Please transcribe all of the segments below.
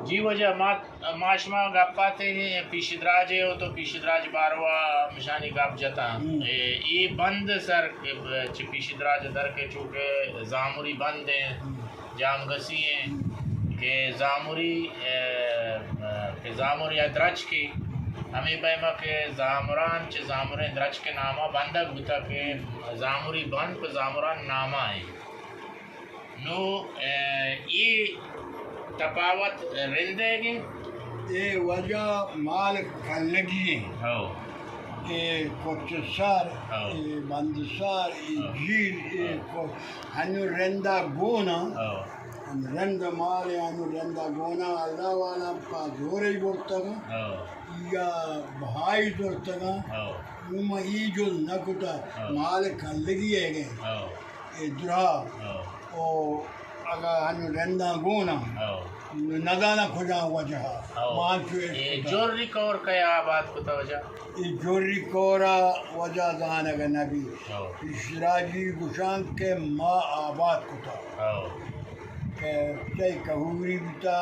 جی واجہ، ما، ما شما گپ آتے پیش دراجے ہو تو پیش دراج باروا مشانی گپ جتا۔ ہم۔ اے، اے بند سر چہ پیش دراج در کے چونکہ زامری بند ہیں، ہم۔ جام گسی ہیں ہم۔ کہ زامری، اے، کہ زامر یا درچکے، ہمیں پیما کہ زامران چہ زامریں درچک ناما بندگ بوتا کہ زامری بند پہ زامران ناما ہیں۔ نو، اے، اے تپاوت رندیگ انت؟ اے واجہ مال کلگی انت۔ ہو۔ اے کچ سر، ہو۔ اے بند سر، اے ہو۔ جیل، اے ہو۔ کو-، ہنو رندا گونا۔ ہو۔ ہن رند مال ہنو رندا گونا، اللہ والا پا زورے برتگا۔ ہو۔ یا بہائی زرتگا۔ ہو۔ نو ما ای جز نہ کتا، ہو۔ مال کلگی ہے گئے۔ ہو۔ اے درا۔ ہو۔ او اگا ہنو رنداں گونا۔ ہو۔ نزاناں کجا وجہ۔ ہو۔ مان چو اے جوری کور کئے آباد کتا واجہ؟ اے جوری کورا واجہ زانگ نبی۔ ہو۔ پیشراجی گشان کہ ما آباد کتا۔ ہو۔ کہ چے کہوری بوتا،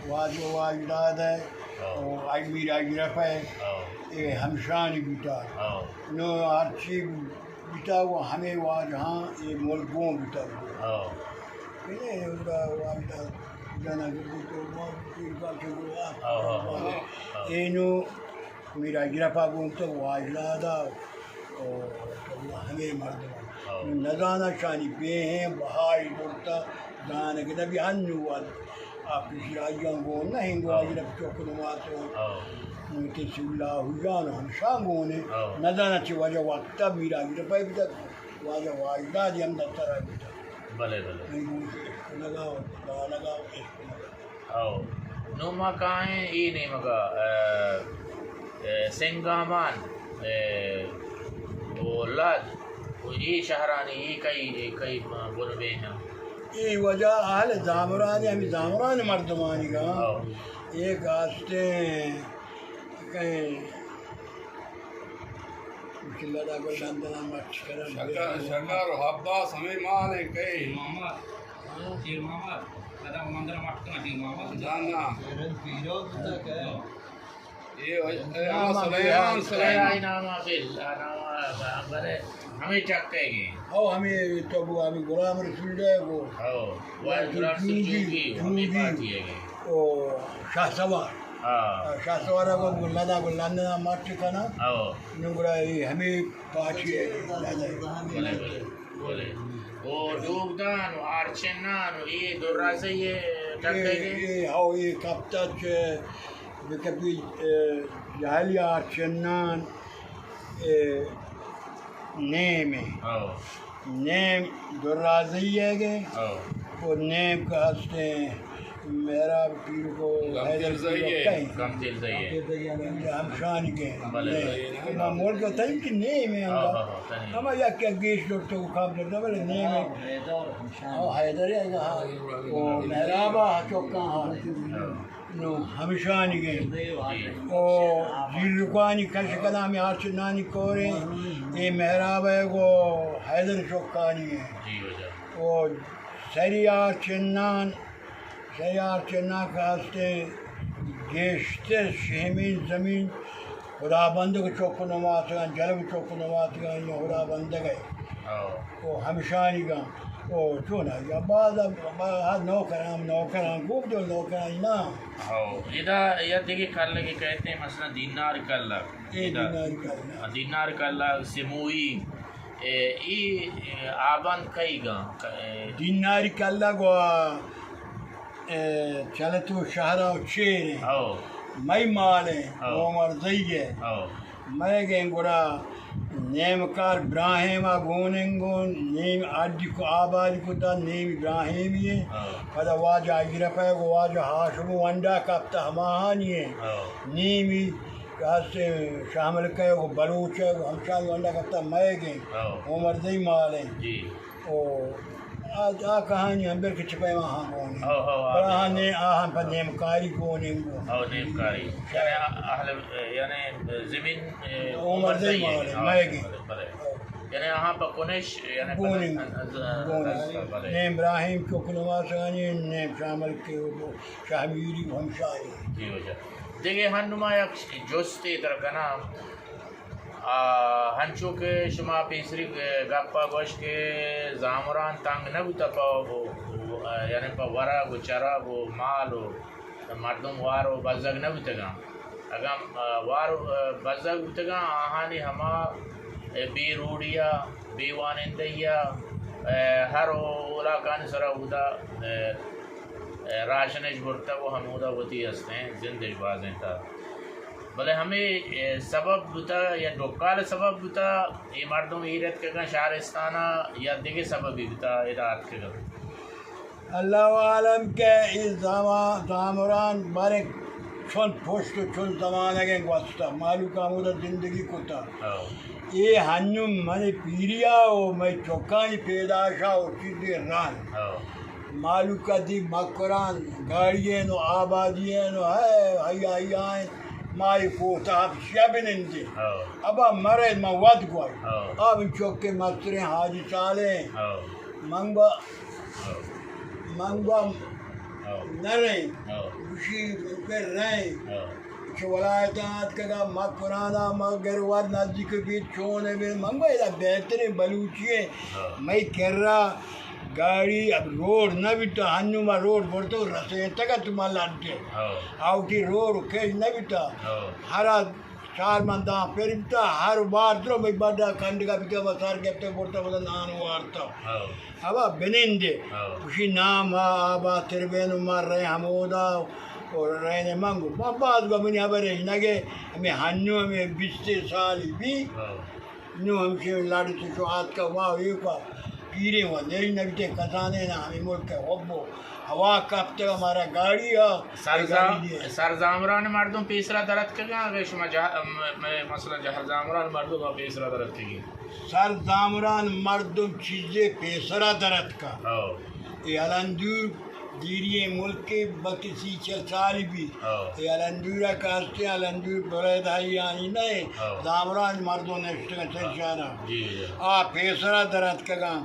واجہ واجداد ہے، ہو۔ او اجمیر اشرف ہے، ہو۔ اے ہمشانی بوتا۔ ہو۔ نو ہرچی بیتا و ہمے واجہاں اے ملک گون بیتا۔ ہو۔ کنے اودا واجہ جانا گردی تو ما پیر پاک گو آ۔ ہو، ہو، ہو، ہو۔ اینو میرا گرپا گون تو واجہ دا او ہمے مردم۔ ہو۔ نزانا شانی پہ ہیں بہائی برتا دانگ نبی ہنو واد۔ آ پیشی آئیاں گون نہ ہنگو ہو۔ آئی رب چوک نماز ہو۔ ہو۔ تے سولا ہو جان ہمشان گونے۔ ہو۔ نزانا چی واجہ وقتا میرا گرپا بیتا۔ واجہ واجداد ہم دفتر ء بیتگ۔ بلے، بلے۔ من گوش اشکنگ ء و دانگ ء و اشکنگ ء۔ او۔ نوں ما کائیں اے نیمگ ء، ء، ء، سنگامان، ء، و لد، و اے شہرانی اے کئی، اے کئی بن بین انت؟ اے واجہ اہل زامرانی، ہمے زامران مردمانی گاں۔ او۔ اے گاستیں کہیں مشکل لدا گل لندن ء مچ کنن۔ شکر، شکر و عباس ہمے مال ہیں کئے؟ شیر محمد۔ ہاں؟ شیر محمد۔ لدا مندر مٹ کنن شیر محمد۔ نا، نا۔ پیرو بوتا کہ۔ ہاں۔ اے، اے، نام سلیمان، سلیمان۔ اے نام بل، آ نام بل، ہمے چکے گے۔ او ہمے تو گو ہمے غلام رسول دے گو۔ او، غلام رسول جوگی، ہمے پارٹی ہے گے۔ او شاہ سوار۔ ہاں۔ شاہ سوار ء گوں گلدان، گلدان ء مٹ کناں۔ ہو۔ نوں گڑا اے ہمے پاچی ء لدہ۔ بلے، بلے، بلے۔ او ڈوبدان و آرچنان و اے درازئی ء ٹکے اے، گے؟ اے، ہو، اے کپتہ چہ بکپی، اے، جہلی آرچنان، اے، نیم ء۔ ہو۔ نیم درازئی ء گے، ہو۔ و نیم کہ ہستیں محراب پیر کو حیدر پیر کہیں۔ کم تیل زئی ہے۔ ہمشانی گے۔ بلے، بلے۔ ما ملک تئی کہ نیم ہے ہاں، ہاں، ہاں، تئی۔ ہما یک یک گیش جوڑ تو کام جوڑ تو بلے نیم ہے۔ ہاں، حیدر ہے، ہاں۔ و محراب ء چوکاں ہاں۔ ہاں۔ نوں ہمشانی گے۔ او زیرکانی کش کنا ہمے آرچنانی کوریں، اے محراب ء گو حیدر چوکانی گے۔ جی واجہ۔ او سری آرچنان، سری آرچنان کہ ہستیں گیشتر شہمیں زمین خدابندگ چک نماسگاں، جلب چک نماسگاں، یا خدابندگ ء۔ ہاں۔ او ہمشانیگاں۔ او چون ء یا باز ء، باز نوکراں، نوکراں، گوپ جو نوکراں نا۔ ہو، ادا یا دگہ کلگے کہتے ہیں، مثلاً دینار کلگ۔ اے ادا دینار کلگ۔ دینار کلگ، سموئی، اے، ای، اے، آبند کئی گاں؟ ک-، اے۔ دیناری کلگ و، اے، چلتو شہر و چیر ہیں۔ ہو۔ مئی مال ہیں، ہو۔ عمر زئی ہے۔ ہو۔ مئے گیں گڑا نیمکار براہیم ء گون انگو، نیم اڈی کو آبادی کتا، نیم براہیمی ء۔ ہاں۔ پدا واجہ اشرف ء گو واجہ ہاشم ونڈا کپتا ہماہانی ء۔ ہاں۔ نیمی کہ ہست شاہ ملک ء گو بلوچ ء گو ہمشانی ونڈا کپتا مئے گیں۔ ہاں۔ عمر زئی مال ء۔ جی۔ او آ، آ کہانی ہم بلکہ چہ پیما ہاں گون۔ ہو، ہو، آ بلے ہاں بلے۔ نے، آ ہم پہ نیمکاری گون انگو۔ ہو، نیمکاری۔ یعنی اہل، یعنی زمین، اے، عمر عمر زئی زئی مال ہے، ہاں، مئے گی۔ بلے، بلے۔ ہو۔ یعنی آہاں پہ کنش، یعنی پہ گونی، ن-، ن-، گونی۔ بلے۔ نیم ابراہیم چک نماسانی، نیم شامل کے شاہ میری ہمشانی۔ جی واجہ۔ دگہ ہنما یک جستے تر کناں۔ آ، ہنچو کہ شما پیسری گپا گوش کہ زامران تنگ نہ بوتا پہ، یعنی پہ ورگ و چرگ و مال و مردم وار و بزگ نہ بوتگاں۔ اگاں، آ، وار و، آ، بزگ بوتگاں، آہانی ہما، اے، بے روڈیا، بے وانندہیا، اے، ہر و اولاکانی سرا اودا، اے، اے، راشنش برتگ و ہمودا وتی ہستیں زندش بازینتا۔ بلے ہمے، اے، سبب بوتا یا ڈکال سبب بوتا، اے مردم ایر اتکگاں شہرستانا یا دگہ سببی بوتا ادا اتکگاں؟ اللہ عالم کہ اے زما-، زامران باریں چون پشت و چون زمانگیں گوستہ، مہلوک ہمودا زندگی کتا۔ ہو۔ اے ہنو منی پیریا و مئے چکانی پیداشا و چیزے ران۔ ہو۔ مہلوکا دی مکران، گاڑی ایں و آبادی ایں و ہے، ہیا، ہیا ایں، ما اے کوتا ہپشیا بنندے۔ ہو۔ ابا مرے ما وت گوئی۔ ہو۔ آ من چکے مستریں حاجی صالح۔ ہو۔ من گوا ہو۔ من گوا ہو۔ نریں۔ ہو۔ گوشی پر رہیں۔ ہو۔ چہ ولایتاں آتکگا مکرانا مگر وت نزدیک بیت چون بے من گوا ادا بہتریں بلوچی ایں۔ ہو۔ مئی کرا گاڑی اب روڈ نہ بیتا، ہنو ما روڈ برتو رسینتگا تو ما لڈے۔ ہو۔ آوٹی روڈ کش نہ بیتا۔ ہو۔ ہرا چار من داں پر بیتا، ہر بار درو بھئی بڈا کنڈگا بیتا، بس سر گپتا برتا، بس نان وارتا۔ ہو۔ ابا بنندے۔ ہو۔ گوشی نا ما آبا تر بین و ما رہے ہمودا و رہنے من گو۔ ما باز گو منی حبر اش نگے، ہمیں ہنو ہمیں بیست سال بی۔ ہو۔ نو ہمشی لڑ تو شو آتکا واہ ایوکا پیریں و نئی نبیتے کسانے نا ہمیں ملک حب و ہوا کپتگا مارا گاڑی آ۔ سرزا-، گاڑی دے۔ سرزامران مردم پیسرا درتکگاں، اگہ شما جہ-، م-، م-، مثلاً جہر زامران مردم پیسرا درتکگی۔ سرزامران مردم چیزے پیسرا درتکا۔ ہو۔ اے الندور دیری ملک بلکہ سی چل سال بی۔ ہو۔ اے الندورا کاستے الندور بریدائی آنی نئے۔ ہو۔ زامران مردم نشتگا چل شہرا۔ جی، جی۔ آ پیسرا درتکگاں۔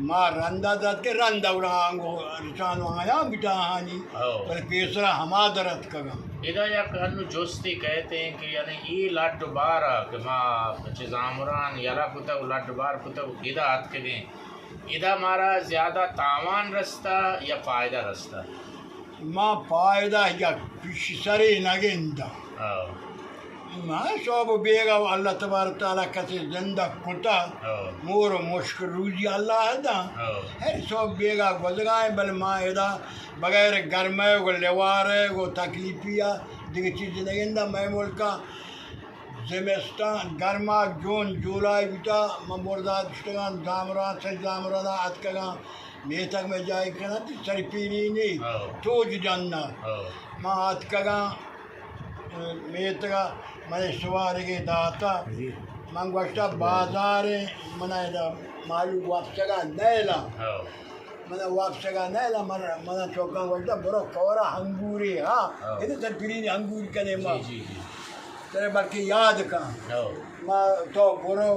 ما رندا دات کہ رندا گڑا آنگو رچان و آیاں بٹا آنی، ہو۔ بلے پیسرا ہما در اتکگاں۔ ادا یک انو جستے کہتے ہیں کہ یعنی اے لڈ و بارا کہ ما چہ زامران یلا کتگ و لڈ و بار کتگ و ادا اتکگیں، ادا مارا زیادہ تاوان رستا یا فائدہ رستا؟ ما پائدہ یک پیش سرے نگنداں۔ ہو۔ ما سوب بیگا اللہ تبارک تعالی کسے زندہ کتا، ہو۔ مور و مشک روزی اللہ دا۔ ہو۔ ہر سوب بیگا گوزگائیں، بل ما ادا بغیر گرمے و لیوارے و تکلیفیا دگہ چیز نگنداں۔ مئے ملکا زمستان، گرماگ، جون، جولائی بوتا، من برزا دشتگاں، زامران، سج زامران اتکگاں، میتگ میں جائی کناں، تی سرپیری نی، ہو۔ توج جننا۔ ہو۔ ما اتکگاں، میتگا، من سوارگے داتا۔ جی۔ من گوشتا، بازارے، من ادا معلوم وپسگا نیلا۔ ہو۔ من وپسگا نیلا، من، من چوکاں گوشتا، برو کورا انگوری، ہا۔ ہو۔ ادا سرپیری نی انگور کنے ما۔ جی، جی، جی۔ ترے بلکہ یاد کن۔ ہو۔ ما تو برو،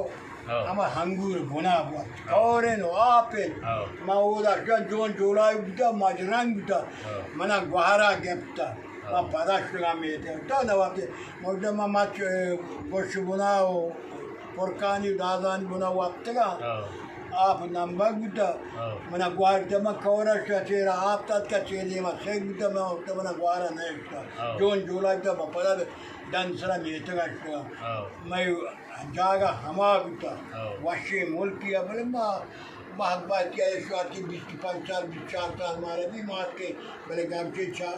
ہو۔ ہما انگور بنا بوت۔ ہو۔ کورن و آپن۔ ہو۔ ما اودا شن جون جولائی بوتا، ماج رنگ بوتا۔ ہو۔ منا گوہرا گپتا۔ ہو۔ ما پدا شتگا میتے۔ تو نہ وقت موجود ما مچ، اے، گوش بنا و پرکانی و دازانی بنا وپتگا۔ ہو۔ آپ نمبگ بوتا۔ ہو۔ منا گوہر بوتا، ما کورا شتا چیرا آپ تاتکا چیر دیما سیک بوتا، ما وقت منا گوہرا نہ اشتا۔ ہو۔ جون جولائی بوتا، ما پدا ڈن سرا میتگا شتگا۔ ہو۔ مئے جاگہ ہما بوتا۔ ہو۔ وشیں ملکی ء، بلے ما بہت باتی ء شوات کہ بیست و پنچ سال، بیست و چار سال مارا بی مات کے، بلے گمشے چا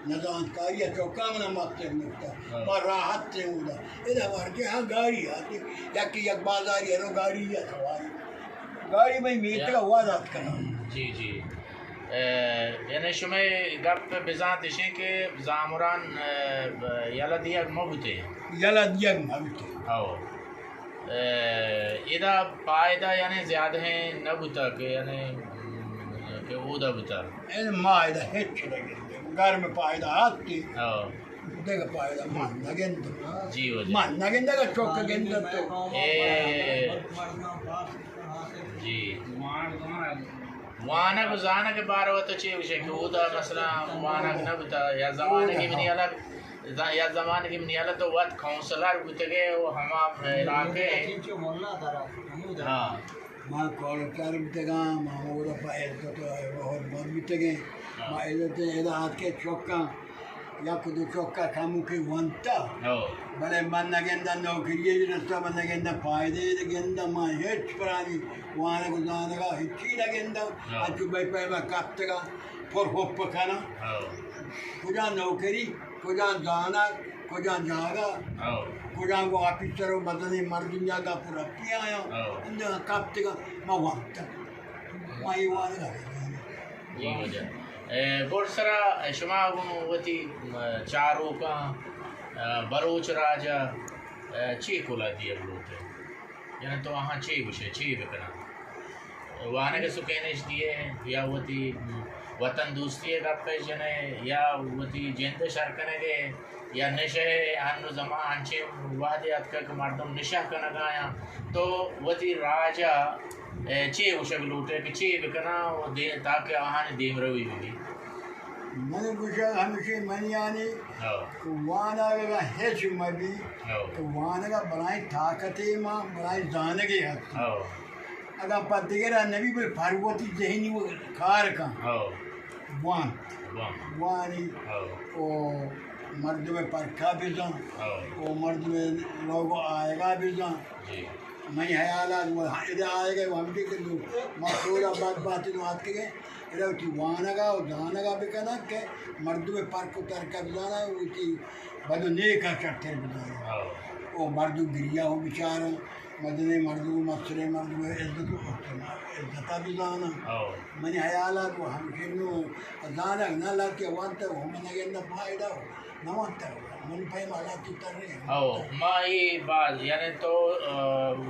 نزانتکاری ء چوکا منا مقصد نکتا۔ ہو۔ ما راحت سے اودا۔ ادا مار کے ہاں گاڑی آتی، یک، یک بازاری ہرو گاڑی یا سواری۔ گاڑی میں میتگا وادات کنا۔ جی، جی۔ اے، یعنی شمئے گپ بزانت اشیں کہ زامران، اے، یلہ دیگ مہ بوتیں؟ یلہ دیگ مہ بوتیں۔ ہو۔ اے، ادا پائدہ یعنی زیادہ نہ بوتا کہ یعنی، کہ اودا بوتا؟ اے، ما ادا ہچ نہ گندے۔ گرم پائدہ ہستی۔ ہو۔ دگہ پائدہ من نہ گنداں۔ جی واجہ۔ من نہ گنداں، اگاں چک گنداں تو۔ اے، جی۔ وانگ و زانگ ءِ بارو ءَ تو چے گوشے کہ اودا مثلاً وانگ نہ بوتا، یا زمانگی منی حالا، یا زمانگی منی حالا تو وت کونسلر بوتگے و ہما علاقہ ءِ۔ ہاں۔ ما کولکٹر بیتگاں، ما ہمودا پہ عزت و حرمت بیتگیں۔ ہاں۔ ما عزت ادا آتکے چکاں، یک دو چکا کموکے ونتا۔ ہاں۔ بلے من نہ گنداں نوکری ءَ رستا، من نہ گنداں پائدے گنداں، من ہچ پرانی وانگ و زانگا ہچی نہ گنداں۔ ہاں۔ انچو بے پیما کپتگاں، پر ہپ کناں۔ ہاں۔ کجا نوکری؟ کجام زانگ، کجام جاگہ، ہو۔ کجام گوں آفیسر و مزنیں مردم یا گپ و رپی آیاں، ہو۔ انجا کپتگاں، ما وانتگ۔ ما اے وانگ ءَ۔ جی واجہ۔ اے، گڈسرا شما گوں وتی، م، چاروکاں، ا، بلوچ راج ءَ، ا، چے کلا دیگ لوٹ ئے؟ یعنی تو آہاں چے گوش ئے، چے بکناں؟ وانگ ءِ سکین اش دیئے یا وتی وطن دوستی ءِ گپ ءَ جن ئے یا وتی جند ءِ شر کنگ ءَ یا نشہ ءَ؟ ہن و زمان انچیں وہدے اتکگ کہ مردم نشہ کنگ ءَ آیاں۔ تو وتی راج ءَ، اے، چے گوشگ لوٹ ئے کہ چے بکناں و دے-، تاکہ آہانی دیمروی بہ بیت؟ من گوشگ ہمیشی منیانی ہو۔ کہ وانگ اگاں ہچ مہ بی، ہو۔ کہ وانگ ءَ بلائیں طاقتے ما، بلائیں زانگے ہست۔ ہو۔ اگاں پہ دگرا نبی، بلے پر وتی ذہنی و کار کن۔ ہو۔ وان۔ وان۔ وانی۔ ہو۔ او مردم پرکا بزان۔ ہو۔ او مردم لوگ آیگا بزان۔ جی۔ منی حیالات و ادا آیگا و ہمدی کہ ما سورا بد بات نو آتکگے۔ ادا وتی وانگا و زانگا بکناں کہ مردم پرک و ترک بزاناں، وتی بد و نیکا شرتر بزاناں۔ ہو۔ او مردم گریا و بچاراں، مزنیں مردم، مستریں مردم عزت و عزتا بزاناں۔ ہو۔ منی حیالات و ہمشنو زانگ نہ لگے، وانتگ ہم نگندہ فائدہ و نہ وانتگ، منی پیم حالات ترے۔ ہو، ما اے باز، یعنی تو، آ،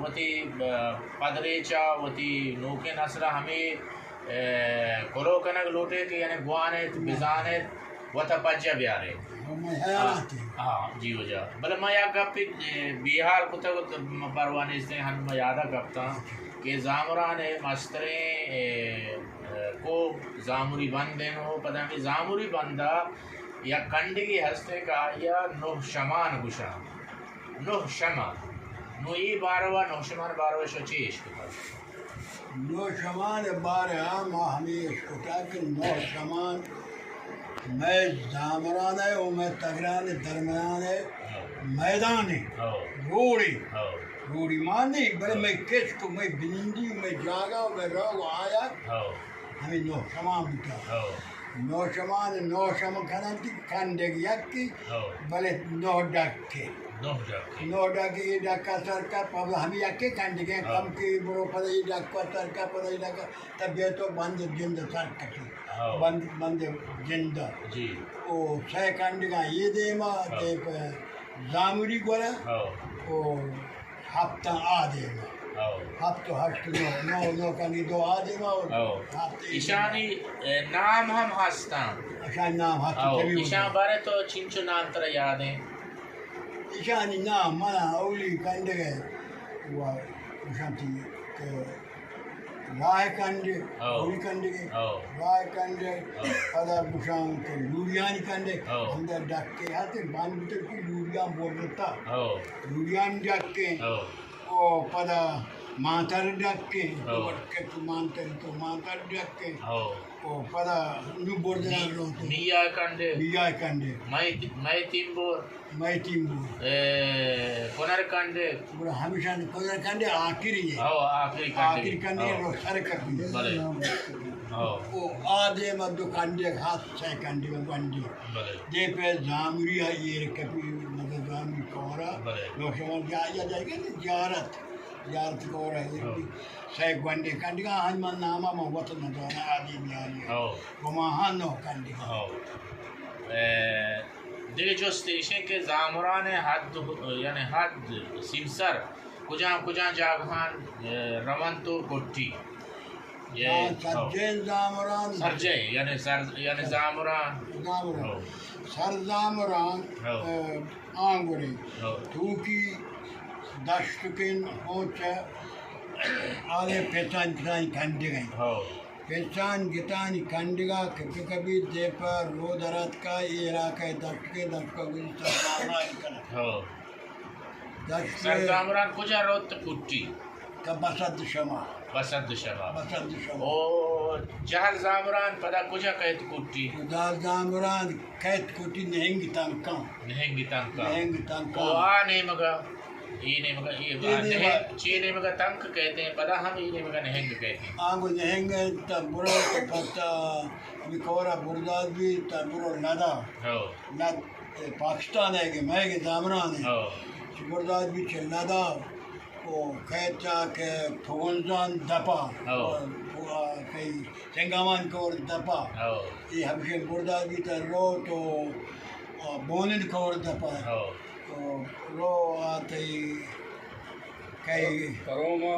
وتی، آ، پدریچا وتی نوکیں نسلا ہمے اے، کلو کنگ لوٹ ئے کہ یعنی بوان ایت، بزان ایت، وتا پجا بیار ایت۔ ہاں، من حیران اتیں۔ ہاں، جی واجہ۔ بلے ما یک گپے، اے، بیحال کتگ، تو ما پرواہ نیستیں، ہن ما یادا کپتاں کہ زامران ءِ مستریں، اے، اے، کوہ زامری بند ایں، نو پدا ہمے زامری بندا یک کنڈگے ہست ایں کہ آئی ءَ نوہ شمان گوشاں۔ نوہ شمان۔ نو اے باروا، نوہ شمان باروا شو چی اشکتگ؟ نوشمان ءِ بارہ ءَ ما ہمے اشکتگ کہ نوشمان مئے زامران ءِ و مئے تگران ءِ درمیان ءِ میدانے، ہو۔ روڑے۔ ہو۔ روڑی مان نہیں، بلے ہو۔ مئے کشک و مئے بنندی و مئے جاگہ و مئے روگ و آیگ ہو۔ ہمے نوشمان بوتگ۔ ہو۔ نوشمان، نوشم کننتی کنڈگ یکی، ہو۔ بلے نو ڈکے۔ نو ڈکے۔ نو ڈکے، اے ڈکا سر کپ، پدا ہمے یکے کنڈگے، ہو۔ کم کے برو، پدا اے ڈکا سر کپ، پدا اے ڈکا، تب بیا تو بند جند سر کپی۔ ہو۔ بند، بند جند۔ جی۔ او سئے کنڈگاں اے دیما، ہو۔ دے پہ زامری گورا۔ ہو۔ او ہپتاں آ دیما۔ ہو۔ ہپت و ہشت نو، نو، نو کنی دو آ دیما و ہو۔ ہپت اے دیما۔ ایشانی، اے، نام ہم ہستاں۔ ایشانی نام ہست، ہو، تبی ایشان بوتاں۔ بارے تو چنچو نام ترا یاد ہیں؟ ایشانی نام منا اولی کنڈگے و گوشنتی کہ راہ کنڈ، ہو۔ اولی کنڈگے، ہو۔ راہ کنڈ، ہو۔ پدا گوشان کہ لوریانی کنڈ، ہو۔ ہمدا ڈکے ہتے، بند بوتگ کہ لوریان بردتا۔ ہو۔ لوریان ڈکے۔ ہو۔ او پدا مانتر ڈکے، ہو۔ وڑکے تو مانتر، تو مانتر ڈکے۔ ہو۔ او پدا نو بردان می-، لوٹو۔ میا کنڈے۔ میا کنڈے۔ مئے، مئے تیمبور۔ مئے تیمبور۔ اے، کنر کنڈے۔ گڑا ہمیشان کنر کنڈے آخری ہے۔ ہو، آخری کنڈے۔ آخری کنڈے ہو۔ رو سر کپی۔ بلے۔ ہو۔ او آدے مدو کنڈے خاص سئے کنڈے گنڈے۔ بلے۔ دے پہ زامری ءَ ایر کپی، مطلب زامری کورا۔ بلے۔ لوگ شما جا، جا جائے گا نا زیارت۔ زیارت کورا ایر ہاں۔ کپی۔ سئے گونڈے کنڈگا، آہانی من ناما من وت نہ زاناں، آدی میانی۔ ہاں۔ گما ہاں نو کنڈگا۔ ہاں۔ اے، دگہ جست ایش انت کہ زامران ءِ حد، یعنی حد سیمسر کجام کجام جاگہاں، اے، رونت و کٹی؟ یہ، ہاں، ہو۔ سرجیں زامران۔ سرجیں، یعنی سر، یعنی زامران۔ زامران۔ ہو۔ سر زامران، ہو۔ اے، آنگرے۔ ہو۔ توکی دشتکن ہوچ آلے پیسان پیسان کنڈگیں۔ ہو۔ پیسان گتانی کنڈگا کہ بکبی دیپا رو دراتکا، اے علاقہ دشتکیں، دشتکا گوزی سر زامران کنن۔ ہو۔ دشت سر زامران کجا روت کٹی؟ کہ بسد شما۔ بسد شما۔ بسد شما۔ او جہل زامران پدا کجا کئیت کٹی؟ جہل زامران کئیت کٹی نہنگ تنکاں۔ نہنگ تنکاں۔ نہنگ تنکاں۔ او آ نیمگا، اے نیمگا، اے اے نیمگا۔ نہنگ، چے نیمگا تنک کئیت، پدا ہم اے نیمگا نہنگ کئیت۔ آ گو نہنگ تا برو تا پتا، ہمی کورا برداد بی تا برو ندا۔ ہو۔ ند، اے پاکستان ہے کہ میں کہ زامران ہے۔ ہو۔ چہ برداد بی چہ ندا۔ او کئیت کہ پگنزان دپا، ہو۔ او، او، کئی سنگامان کور دپا۔ ہو۔ اے ہمشہ بردار بیت روت و، او، بونن کور دپا۔ ہو۔ او، رو آتئی کئی پروما۔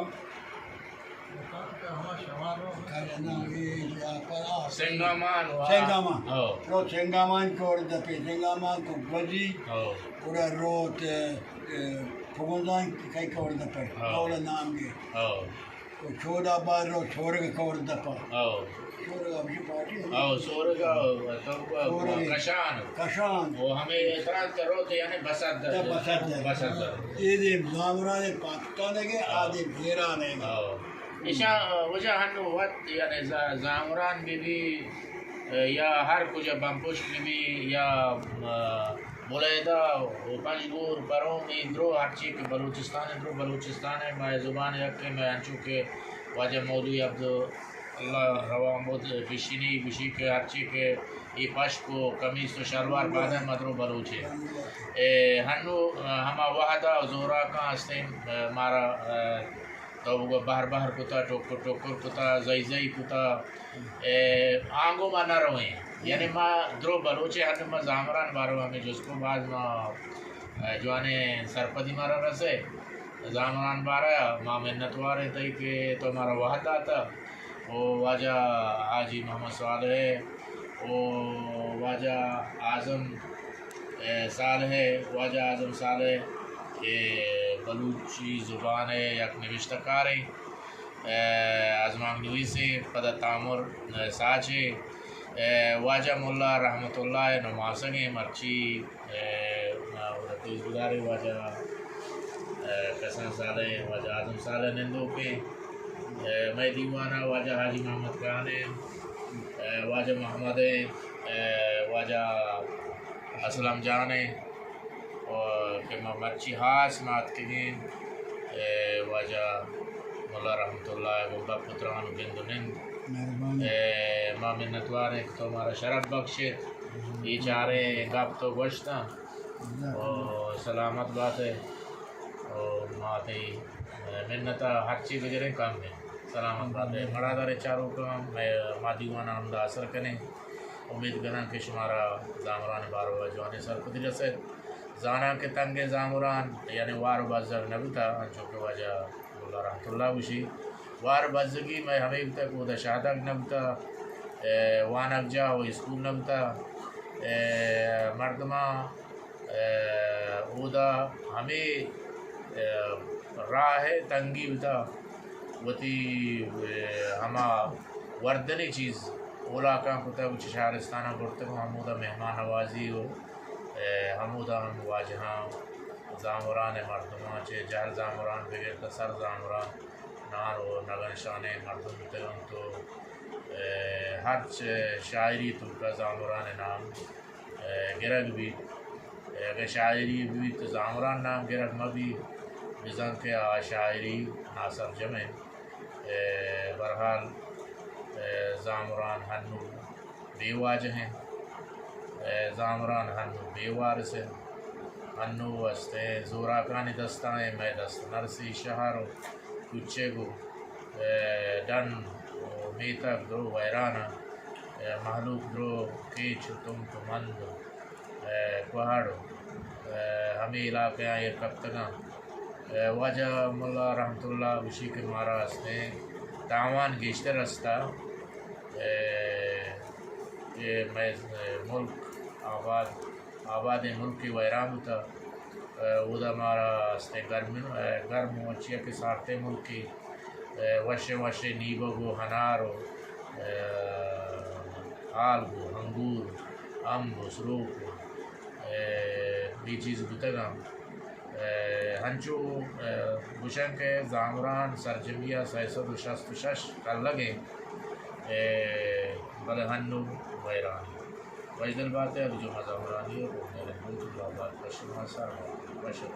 کئی نام اے یا پر آ۔ سنگامان و آ۔ سنگامان۔ ہو۔ رو سنگامان کور دپے، سنگامان کو گوزی۔ ہو۔ گڑا روت، اے، پگنزان کئی کور دپے، ہاں۔ اول نام گے۔ ہاں۔ و چودا بار رو سورگ کور دپا۔ ہاں۔ سورگ ہمشی پارٹی ہے۔ ہاں، سورگ، تو سورگ۔ کشان۔ کشان۔ وہ ہمیں اعتراض کرو تو یعنی بسد۔ تو بسد۔ بسد۔ یہ دے زامران پاکستان ہے کہ ہاں۔ آدم ایران ہے۔ ہاں۔ ایشاں وجہ ہنو وت یعنی ز-، زامران بی بی یا ہر کجا بمپشت بی بی یا، آ، بلیدہ و پنجگور، پروم، اے درو ہرچی کہ بلوچستان ء درو، بلوچستان ء مئے زبان یکے، مئے انچو کہ واجہ مولوی عبداللہ روان بود پیشینی گوشی کہ ہرچی کہ اے پشک و کمیس و شلوار پادن ما درو بلوچے۔ اے ہنو، آ، ہما وہدا و زوراکاں ہستیں، آ، مارا، آ، تو بگو بہر بہر کتا، ٹکر ٹکر کتا، زئی زئی کتا، اے، آنگو ما نہ رویں۔ یعنی ما درو بلوچے ہند ما زامران بارو ہمیں جست کو باز ما، اے، جوانیں سرپدی مارا رسے۔ زامران بارا ما منتوار ہیں تئی کہ تو مارا وہد داتا۔ او واجہ حاجی محمد صالح، او واجہ اعظم، اے، صالح، واجہ اعظم صالح کہ بلوچی زبان ء یک نبشتہ کارے، اے، آزمانک نویسے، پدا تامر، اے، ساچے، اے، واجہ ملا رحمت اللہ ء نماسگیں مرچی، اے، ما ودا پیش بدارے واجہ، اے، کسان صالح، واجہ اعظم صالح نندوکیں، اے، مئے دیوان ء واجہ حاجی محمد خان ء، اے، واجہ محمد ء، اے، واجہ اسلم جان ء، و کہ ما مرچی ہاس ما اتکگیں، اے، واجہ ملا رحمت اللہ ء گوں گپ و تران و گند و نند۔ مہربانی۔ اے، ما منتوار ایں کہ تو مارا شرپ بخشیت۔ اے چاریں گپ تو گوشتاں۔ و سلامت بات ئے۔ و ما تئی منت ء ہرچی بگریں کم انت۔ سلامت بات ئے۔ مڑاداریں چاروکاں، مئے، ما دیوان ء ہمدا اثر کنیں۔ امید کناں کہ شمارا زامران ء بارو ء جوانیں سرپدی رسیت۔ زاناں کہ تنگیں زامران یعنی وار و بزگ نہ بوتا، انچو کہ واجہ ملا رحمت اللہ گوشی، وار بزگی مئے ہمے بوتا کہ اودا شاہدگ نہ بوتا، اے، وانگجاہ و اسکول نہ بوتا، اے، مردماں، اے، اودا ہمے، اے، راہ ء تنگی بوتا، وتی، اے، ہما وردنی چیز اولاکاں کتگ و چہ شہرستاناں برتگ و ہمودا مہمان نوازی و، اے، ہمودا ہم واجہاں زامران ء مردماں چہ جہل زامران بگر تا سر زامران نان و نگن شانیں مردم بوتگ انت و، اے، ہرچ شاعری توکا زامران ء نام، اے، گرگ بیت۔ اے، اگہ شاعری بیت تو زامران نام گرگ مہ بیت، بزاں کہ آ شاعری ناسرجم انت۔ اے، بہرحال، اے، زامران ہنو بے واجہ انت۔ اے، زامران ہنو بے وارث انت۔ ہنو استیں زوراکانی دستاں اے، مئے دست نرسی۔ شہر و کوچگ و، اے، ڈن و میتگ درو ویران انت۔ اے، مہلوک درو کیچ و تنک و مند و، اے، کوہڑ و، اے، ہمے علاقہاں ایر کپتگاں۔ اے، واجہ ملا رحمت اللہ گوشی کہ مارا استیں تاوان گیشتر است ءُ، اے، اے مئے ملک آباد، آبادیں ملکے ویران بوتگ۔ اے، اودا مارا استیں گرم، اے، گرم ءُ چیا کہ سارتیں ملکے، اے، وشیں وشیں نیبگ ءُ انار ءُ، اے، آلگ ءُ انگور، امب ءُ سروک ءُ، اے، اے چیز بوتگ انت۔ اے، ہنچو، اے، گوشن کہ زامران سرجمی ءَ سئے سد ءُ شست ءُ شش کلگ انت، اے، بلے ہنو ویران۔ وشدل بات ئے، ابو جمعہ زامرانی ءَ گوں مہربانی، دعا بات پہ شما سر وشت۔